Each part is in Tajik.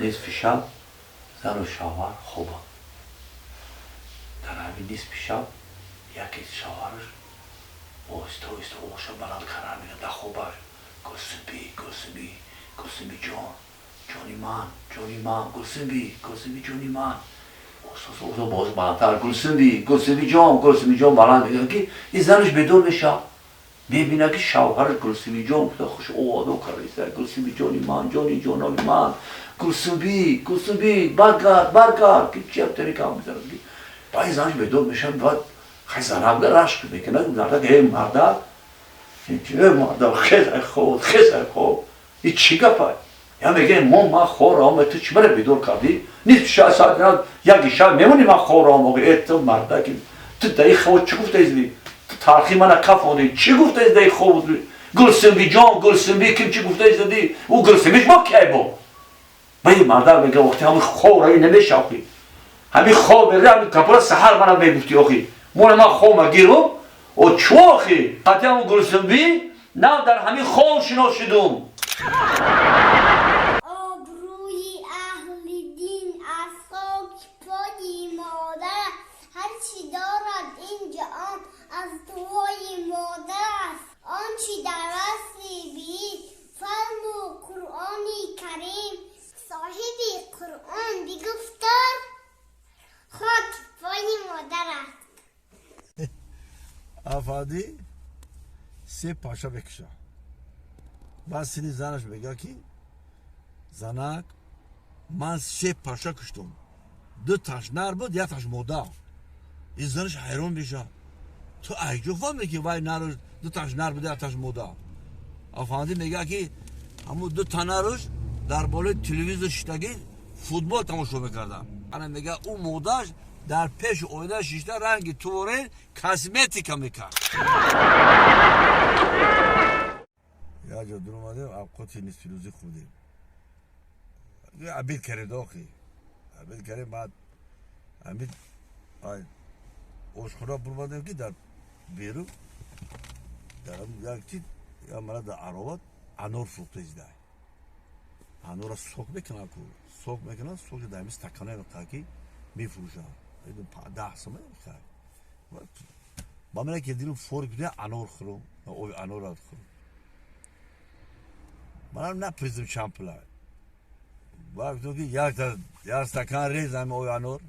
Нисфи шаб зану шавҳар хобанд. Дар ҳамин нисфи шаб яке шавҳараш оҳиста оҳиста оша баланд карда мегӯяд дар хобаш: Гулсумби, Гулсумби, Гулсумби ҷон, ҷони ман, ҷони ман, Гулсумби, Гулсумби, ҷони ман. Оҳиста боз баландтар: Гулсумби, Гулсумби ҷон, Гулсумби ҷон. Баланд мегӯяд, ки ин занаш бедор мешавад, мебинад, ки шавҳараш Гулсумби ҷон гуфта хуш оводо карда: Гулсумби, ҷони ман, ҷони ҷонони ман, Гулсумби, Гулсумби, баргард, баргард, ки чи тари гап мезанад. Баъд ин занаш бедор мешавад, баъд хай занак рашк мекунад: мардак, э мардак, э мардак, хез ай хоб, хез ай хоб, и чӣ гапа? Я мегӯям, мо ман хорам, ту чӣ мара бедор кардӣ? Нисфи шаб, соат яки шаб мемонӣ, ман хорам. Э, ту мардаки, ту даи хоб чӣ гуфтаизди? Ту тархи мана кафондӣ, чӣ гуфтаиз даи хоб? Гулсумби ҷон, Гулсумби, ким чӣ гуфтаизди? Ӯ Гулсумбиш мо кай бо? Ба ин мардак мега: вақти ҳами хоб раи намеша, охи ҳами хоб мери, ҳами капора саҳар мана мегуфтӣ, охи моне ман хобма гирум. О чӯ, охи ҳати ҳамн Гулсумби нав дар ҳамин хоб шинос шудум. Обрӯи аҳли дин аз хоки пои модар аст. Ҳарчи дорад ин ҷаҳон аз дуои модар аст. Он чи дар васфи биҳишт фармуд Қуръони Карим, соҳиби Қуръон бигуфтор: хоки пои модар аст. Афанди се паша мекуша. Баъд сини занаш мега, ки занак, ман се паша куштум, ду таш нар буд, як таш мода. Ин занаш ҳайрон меша: ту айҷо фаҳмӣ, ки вай нар, ду таш нар буда, як таш мода? Афанди мега, ки ҳамун ду та наруш дар болои телевизор шиштагӣ футбол тамошо мекардам. Ана мега, ӯ модаш дар пеши оина шишта ранги туворен косметика мекард. Як ҷо дур омадем, авқоти нисфирӯзӣ хӯрдем, обед кардем, охи обед кардем. Баъд ҳамин ошхона бурмадем, ки дар берун дар як чи як мара дар аробат анор фурӯхта издай. Анора сок мекунад ку, сок мекунад, соки дар ҳамин стаканае мекунад, ки мефурӯшад 10 сомон. Ба ман ки дилм фори куда анор хӯрум, оби анора хӯрум. Манам напурсидим чанд пула. Ба гуфтам, ки як стакан рез ҳами оби анор,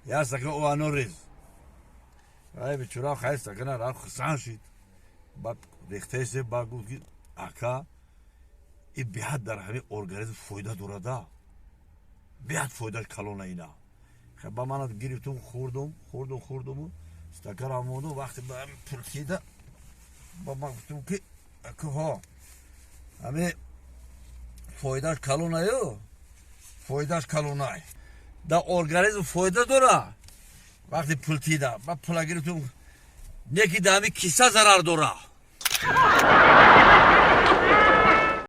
як стакан оби анор рез. Ай бечора хай стакана рафт, хурсанд шид, баъд рехтаисе. Баъд гуфт, ки ака, и беҳад дар ҳамин организм фоида дорада, беҳад фоидаш калона ина. Ба мана гирифтум, хӯрдум, хӯрдум, хӯрдуму стаканам мондум. Вақте ба пурсида, ба ман гуфтум, ки акаҳо, ҳами фоидааш калонаю, фоидааш калонай, дар организм фоида дора. Вақте пул тида, ба пула гирифтум, неки дар ҳами киса зарар дора.